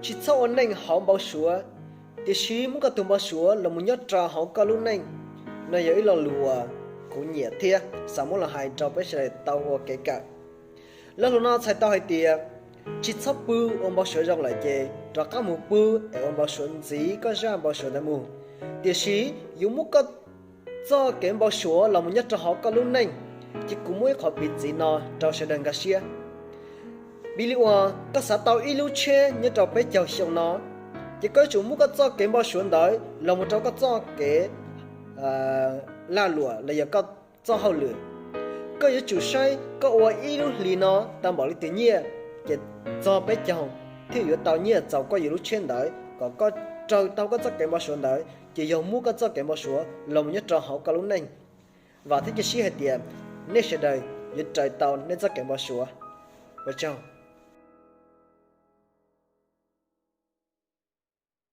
Tsis txhob ua neej hauv npau suav, tiam sis muab koj tus npau suav los mus nyob rau hauv koj lub neej. No yog ib lo lus uas kuv nyiam thiab xav muab los hais rau peb sawv daws tau ua kev kawm. Lo lus no txhais tau hais tias, tsis txhob pw ua npau suav zoo lawm ces rov qab mus pw es ua npau suav ntxiv koj zaj npau suav ntawd mus. Tiam sis yuav muab koj txoj kev npau suav los mus nyob rau hauv koj lub neej, ces kuv muab ib qhov piv txwv no rau sawv daws nkag siab. Piv li uas koj xav tau ib lub tsheb nyob rau peb caug xyoo no, ces koj yuav tsum muab koj txoj kev npau suav ntawd los mus rau koj txoj kev lag luam los yog koj txoj hauj lwm. Koj yuav tsum saib koj ua ib lub hlis no tau npaum li twg nyiaj, ces txog peb caug thiaj yuav tau nyiaj txaus koj yuav lub tsheb ntawd. Kom koj raws tau koj txoj kev npau suav ntawd ces yog muab koj txoj kev npau suav los mus nyob rau hauv koj lub neej. Vam thiab cia siab hais tias nej sawv daws yuav raws tau nej txoj kev npau suav. Ua tsaug.